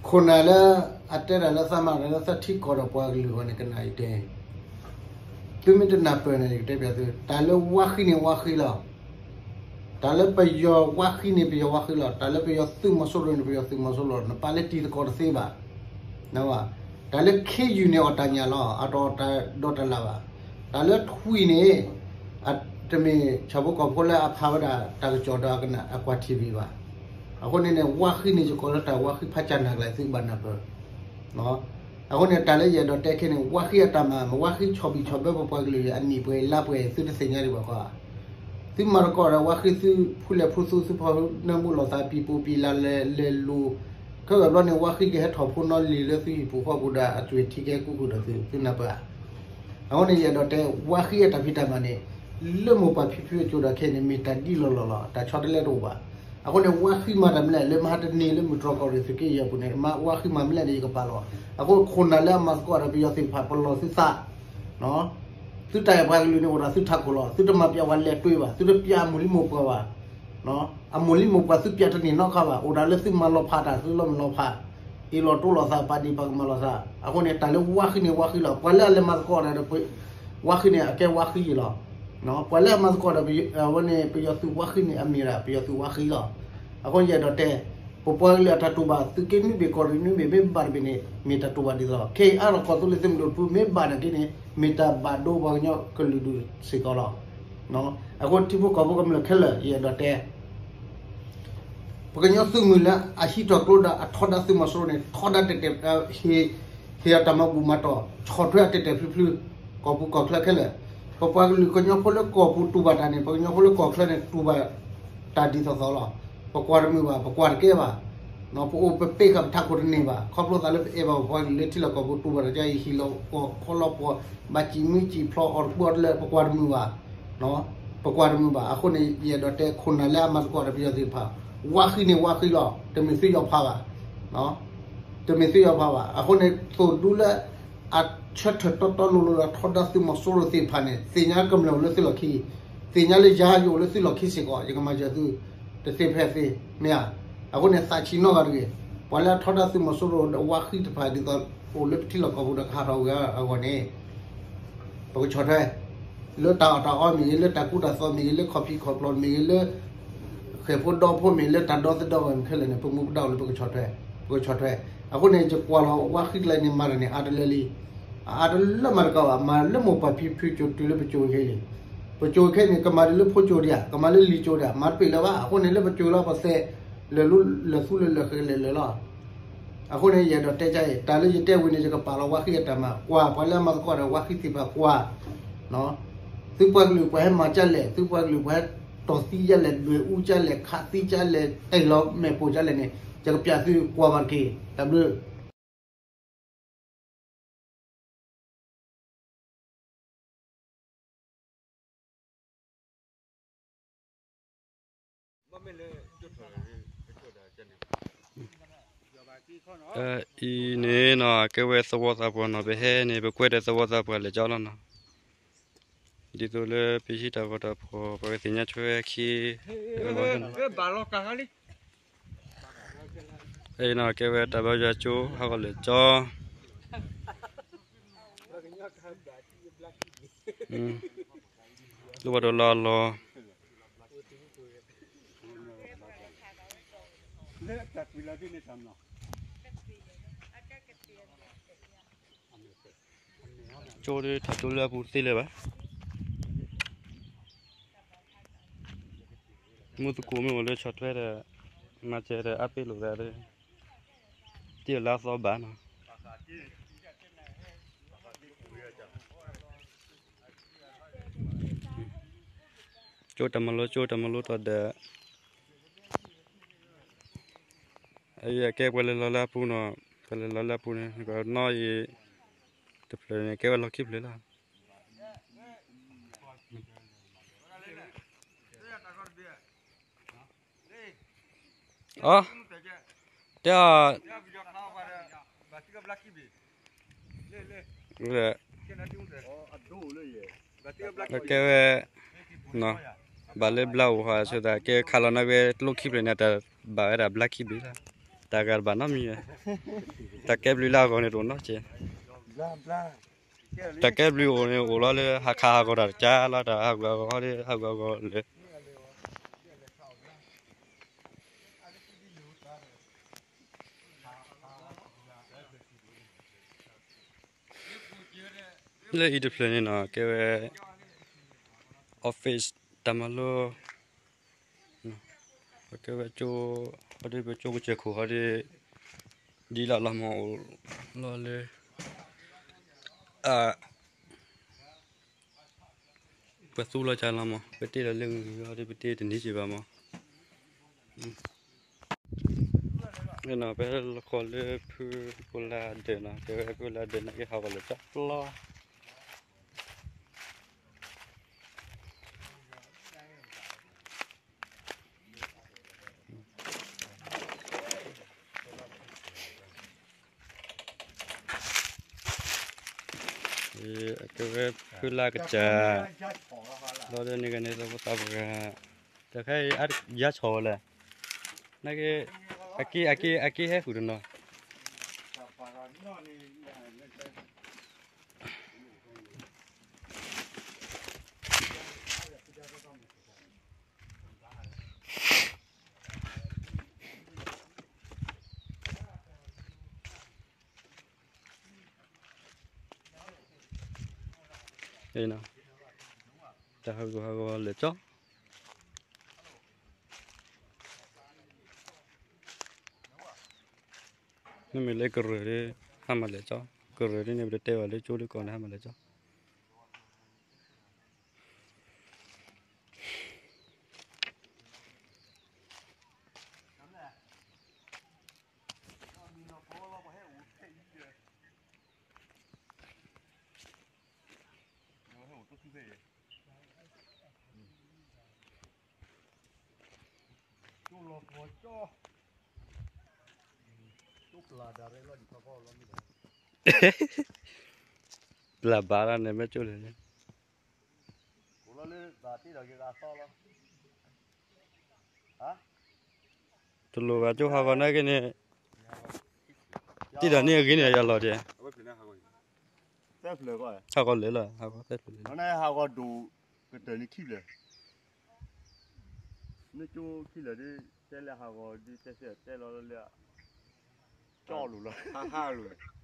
ခိၣ်နၢ်လၢ အတဲတၢ်လၢသးမၤတၢ်လၢသးထံကီၢ်ဒီးပှၤကလုာ်အဂီၢ်န့ၣ် ကနၣ်အံၤတဲ, သုမ့ၢ်တနၢ်ပၢၢ်န့ၣ် ယကတဲပျးသု, တၢ်လၢဝါဃံန့ၣ်ဝါဃံလီၤ. တၢ်လၢပယီၤဝါဃံန့ၣ် ပယီၤဝါဃံလီၤ. တၢ်လၢပယီၤသုးမီၤစိရိၤန့ၣ် ပယီၤသုးမီၤစိရိၤလီၤ. နပာ်လၢတံၤသကိးတသ့ဘၣ်. တၢ်လၢခ့ယုၢ်န့ၣ် အီၣ်တၢ်ညၣ်လီၤ. အတအီၣ်တၢ်ဒီတၢ်လၣ်ဘၣ်. တၢ်လၢထွံၣ်န့ၣ် တမ့ၢ်ဆၣ်ဖိကီၢ်ဖိလၢအဖးဝဲဒၣ်တၢ်ကစီၣ်ဒီးအကွၢ်ထံၣ်ဘၣ်. အဃိန့ၣ်န့ၣ် ဝါဃံန့ၣ် ယကိးလၢတၢ်ဝါဃံဖးကၢ်နၢ်ကျါ သုကဘၣ်နၢ်ပၢၢ်. အဃိန့ၣ် တၢ်လၢယအဲၣ်ဒိးတဲခဲန့ၣ် ဝါဃံအတၢ်မၤ မ့ၢ်ဝါဃံဆီၣ်ဘံၣ်ဆီၣ်ဘၢပပှၤကလုာ်အံၤ အနံၣ်ပှဲၤလါပှဲၤ သုတသ့ၣ်ညါဒံးဘၣ်ဃီဧါ. သုမၤသကိးဒီးဝါဃံသုဖူလဲၣ်ဖူသူ သုဖီနၢမူလိာ်သး ပံၤပူၤပံၤလၢ်လဲၤလိၤ, ခဲဂီၤဘျီန့ၣ် ဝါဃံကဟဲထီၣ်ဖိနီလံၤလၢသုဟံၣ်ပူၤဃီပူၤဒီး အသွံၣ်ထံကဟဲကူၣ်ဃုာ်ဒီးသု သုနၢ်ပၢၢ်ဧါ. အဃိန့ၣ် ယအဲၣ်ဒိးတဲ ဝါဃံအတၢ်ဖံးတၢ်မၤန့ၣ် လၢမိၢ်ပၢ်ဖံဖုအစိၤဒီးခဲအံၤန့ၣ် မ့ၢ်တၢ်ဒ်လီၢ်လီၢ်လီၤ. တၢ်ဆီတလဲတအိၣ်ဘၣ်. အဃိန့ၣ် ဝါဃံမၤတၢ်မနုၤလဲၣ် လၢမဟါတနံၤလၢမုၢ်တြီၢ်ကီၢ်ရ့ၣ် သုးက့ယဲၢ်ပူၤန့ၣ် ဝါဃံမၤမနုၤလဲၣ်န့ၣ် ယကပာ်လီၤ. အဃိခိၣ်နၢ်လၢအမၤသကိးဒီးပယီၤသ့ၣ်တဖၣ် ပလီၢ်သုသး သုတၢ်အဲၣ်ပှၤကလုာ်န့ၣ် အိၣ်ဒီးသုထးခိၣ်လီၤ. သုတမၤပျးဝဲလဲၤတွ့ဘၣ်, သုတပျးအမိၢ်လံမိၢ်ပှၢ်ဘၣ်. အမိၢ်လံမိၢ်ပှၢ်သုပျးတန့ၢ်နီတခါဘၣ်. အိၣ်ဒၣ်လၢသုမၤလီၤဖးတၢ် သုလီၤမုၢ်လီၤဖး, အ့ၣ်လိာ်တိလိာ်သး ပာ်ဒံးပာ်ကမၣ်လိာ်သး. အဃိန့ၣ် တၢ်လၢဝါဃံန့ၣ်ဝါဃံလီၤ. ပှၤလၢအလဲၤမၤသကိးတၢ်ဒီး ဝါဃံန့ၣ် အကဲဝါဃံယံၤလီၤ. ပှၤလၢအမၤသကိးဒီး အဝဲန့ၣ် ပယီၤသုးဝါဃံန့ၣ် အမ့ၢ်ဒၣ် ပယီၤသုးဝါဃံလီၤ. အဃိယအဲၣ်ဒိးတဲ ပပှၤကလုာ်အတၢ်တူၢ်ဘၣ် သုးက့နွံဘ့ၣ်ကီၢ်ရ့ၣ်နွံဘ့ၣ် မ့ၢ်ဘၣ်တဘ့ၣ်န့ၣ် မ့ၢ်တၢ်တူၢ်ဘၣ်ဒ်သိး ခဲအံၤအါထီၣ်ကီၢ်သူလ့ၤသုးမုၢ်ဒိၣ်တဖု မ့ၢ်ဘၣ်နာ်က့န့ၣ် မ့ၢ်တၢ်ဘၣ်ဒိပှၤကညီကလုာ်ဒူၣ်စ့ၢ်ကီးလီၤ. အဃိထံဖိကီၢ်ဖိကမျၢၢ်ခဲလၢာ် ယအဲၣ်ဒိးတဲ ပကညီသုးမုၢ်လၢအဟံးထီၣ်ကျိဒီးအထီဒါသုးမီၤစိရိၤန့ၣ် ထီဒါတဲာ်တဲာ် ဟ့ၣ်အတၢ်မၤဘူၣ်မၤတီၢ် ဆီၣ်ထွဲအတဲာ်တဲာ်ဖျုဖျု ကီၢ်ပူၤကီၢ်ချၢခဲလၢာ်. ပပှၤကလုာ်ကညီဖိလၢကီၢ်ပူၤတူၢ်ဘၣ်တၢ်န့ၣ် ပှၤကညီဖိလၢကီၢ်ချၢန့ၣ် တူၢ်ဘၣ်တၢ်ဒ်သိးသိးလီၤ. ပကွၢ်တမုာ်ဘၣ် ပကွၢ်တကဲဘၣ်. ပအိၣ်ပပ့ဃာ်ပထးခိၣ်တန့ၢ်ဘၣ်. ခီဖျိသးလၢပအဲၣ်ဘၣ်ပပှၤကလုာ်လၢထံလီၢ်ကီၢ်ပူၤတူၢ်ဘၣ်တၢ် ကအံၤဟံၣ်လီၤကီၢ်ခီလီၤပှီၢ် ဘၣ်စံၣ်မံစံၣ်ဖျိးအီၣ်တပူၤအီၣ်တလၢ ပကွၢ်တမုာ်ဘၣ်. ပကွၢ်တမုာ်ဘၣ်. အဃိန့ၣ် ယအဲၣ်ဒိးတဲခိၣ်နၢ်လၢအမၤသကိးဒီးပယီၤသ့ၣ်တဖၣ် ဝါဃံန့ၣ်ဝါဃံလီၤ. တမ့ၢ်သုယီၤဖးဘၣ်. တမ့ၢ်သုယီၤဖးဘၣ်. အဃိန့ၣ် သိၣ်ဒူလၢ အဆၢထၢၣ်တီတီလိၤလိၤဒီးထီဒါသုးမီၤစိရိၤသ့ၣ်တဖၣ်န့ၣ် သ့ၣ်ညါကမျၢၢ်အိၣ်လၢသုလီၢ်ခံ, သ့ၣ်ညါလၢယၤယအိၣ်လၢသုလီၢ်ခံစ့ၢ်ကီး ယကမၤစၢၤသု တသ့ဖဲသ့ မ့ၢ်ဧါ. အဃိန့ၣ် သးဆံးနီၢ်ဂၤတဂ့ၤ. ပှၤလၢအထီဒါသုးမီၤစိရိၤဒီးဝါဃံတဖၣ်ဒ်သိး အိၣ်လၢပထံလီၢ်ကီၢ်ပူၤဒီးကဟးထီၣ်ဝဲအဂီၢ်န့ၣ် ပကဆီၣ်ထွဲ လၢတၢ်အီၣ်တၢ်အီမ့ၢ်ဂ့ၤ, လၢတၢ်ကူတၢ်သိးမ့ၢ်ဂ့ၤ, လၢခီၣ်ဖံးခီၣ်ပျီမ့ၢ်ဂ့ၤ, လၢ ဃဲၤဖိဒီဖိမ့ၢ်ဂ့ၤ, လၢတၢ်ဒီသဒၢဂီၢ်မ့ၢ်ခဲလၢာ်န့ၣ် ပမူပဒါအိၣ်လၢပကဆီၣ်ထွဲ, ပကဆီၣ်ထွဲ. အဃိန့ၣ် ယကွၢ်လီၤဝါဃံကျါန့ၣ် မၤတၢ်န့ၣ် အါတလၢလံ. အအါတလၢမၤတကးဘၣ်, မၤလၢမိၢ်ပၢ်ဖံဖုကၠိတုၤလၢပကၠိခဲအံၤ, ပကၠိခဲအံၤန့ၣ် ကမၤဒ်လၢဖိကၠိဒံးဧါ, ကမၤလၢလံၤကၠိဒံးဧါ, မၤတပ့ၤလၢၤဘၣ်. အဃိန့ၣ် လၢပကၠိလီၤပသဲး လဲၤလၢလဲၤသူလၢလဲၤဃဲၤလဲၤလဲၤလီၤ. အဃိန့ၣ် ယအဲၣ်ဒိးတဲဒ်အံၤ, တၢ်လၢယတဲဝံၤန့ၣ် ယကပာ်လီၤဝါဃံအတၢ်မၤ, ကွၢ်ပှၤလၢအမၤသကိးဒီးဝါဃံသ့ၣ်တဖၣ်ကွၢ်, သုပှၤကလုာ်ပှၤဟဲမၤဒ်လဲၣ်, သုပှၤကလုာ်ပှၤဟဲတီၢ်သံဒ်လဲၣ်, ဒွဲၣ်အူဒ်လဲၣ်, ခးသံဒ်လဲၣ်, တဲလီၤမဲာ်ပိာ်ဒ်လဲၣ်န့ၣ် ယကပျးသုကွၢ်ဘၣ်တက့ၢ်. တၢ်ဘျုး အံၤန့ၣ်နီၤ ကဲဝဲသဝီသးပှၢ်နီၤ, ပဟဲန့ၣ် ပကွဲးဒီးသဝီသးပှၢ်လဲၤကၠီလီၤနီၤ. ဒ်သိးလၢပဟံးတၢ်ဂီၤတၢ်ဖီၣ် ပှၤကသ့ၣ်ညါဆိဝဲခံ, ဘၣ်လီၤကါလံ. ဖဲအံၤနီၤ ကဲဝဲတၢ်ဘါယွၤကၠိ ဟးဂီၤလဲၤကၠီ လၢဝဲဒီးလီၤလီၤ ကၠိဒ်ထးတိလၢအပူၤတသ့လၢၤဘၣ်. မုၢ်သကိးမ့ၢ်အိၣ်လၢဆီၣ်ထွဲဒီး မၤစၢၤဒီးအါပ့ၣ်လိာ်သးဒီး တ့ၢ်လၢအသီဘၣ်နီၤ. ကၠိတၢ်မၤလိ ကၠိတၢ်မၤလိတီၤဒီး အကဲပှၤလဲၤလီၤလၢအပူၤနီၤ, ပှၤလဲၤလီၤလၢအပူၤန့ၣ် နီၢ်အံၤ တဖျၢၣ်န့ၣ် ကဲဝဲလီၤခံဖျၢၣ်လီၤ. အီ တဲအီၤ ကဲဝဲ ဘၣ်လၢဘျါအိၣ်ဟး ဆိသးကဲခးလီၤန့ၢ်ဝဲကျိခံဖျၢၣ်န့ၣ် တၢ်ဘၣ်ဝဲဒၣ်ဘျါခံဘ့ၣ်လီၤ. တၢ်ဂၤတဘၣ်နီတမံၤ, တၢ်ကဲဘျုးလၢအဂီၢ်န့ၣ်တအိၣ်နီတစဲး, တၢ်ကဲဘျုးအိၣ်န့ၣ်အိၣ်လီၤလၢဟးခးဟးဂီၤတၢ်တကးလီၤ, တၢ်ဟးဂီၤဟးဂီၤဒီး ဟးဂီၤဂီၤလၢ လၢအံၤတဖျၢၣ်န့ၣ်နီၤ ကဲဝဲ office တၢ်မၤလိ ကဲဝဲကၠိ, ဟီဒ်ပကၠိကစၢၢ်ခိၣ်ဟီဒ် ဒ်လီၤလီၤမၢ်အိၣ်လီၤလၢ ပသူလီၤကလီၤမၢ်, ပတ့လီၤလၢဂ့ၤဂ့ၤဟီဒ် ပတ့တနံၤက့ၤဘၣ်မၢ်. နီၤ ပဟဲလီၤဃီၤလၢဖုဖုလၢဒၢးနီၤ, ကဲဝဲဖုဖုလၢဒၢးန့ၣ်က့ ဟးဂီၤလၢကၠီပျီ ကဲဝဲဖုလၢကစၢ်, လီၤဒၢးန့ၣ်ကန့ၣ် သပသးပဂၤ, တခါအံၤ ယါဆီၣ်ဝဲလဲၣ်, နက့, အက့, အက့, အက့ဟဲဃုာ်တနီၤ တၢ်ဟးဂီၤဟးဂီၤလၢာ်ကၠီ, မ့မ့ၢ်လၢကရၢၢ်ဒီး ဟးမၤလၢာ်ကၠီ, ကရၢၢ်ဒ်န့ၣ် ပတတဲဘၣ်လၢကၠိလၢကီၢ်န့ၣ် ဟးမၤလၢာ်ကၠီ. ပျၢ်ဘၣ်လၢန့ၣ် မ့ၢ်ကၠိလဲၣ်န့ၣ် တလိၣ်ဘၣ်ကၠိဟးဂီၤနာ်က့န့ၣ်, တံၢ်ဒီးန့ၣ်အဂ့ၤန့ၣ် ယလီၤတဲာ်, ဟးဂီၤလၢာ်လီၤ, ဟးဂီၤသဲဖျၢၣ်လၢာ်လီၤ, ဟးဂီၤသဲဖျၢၣ်လၢာ်လီၤ, ဟးဂီၤဒိၣ်ကတၢၢ်န့ၣ်ခံဖျၢၣ်, မ့ၢ်ကၠိခံဖျၢၣ်ဒီး တဲလၢဟးဂီၤဒီး တဲစဲတဲလီၤလၢ ကၠီလိၤလီၤ, ဟးလိၤ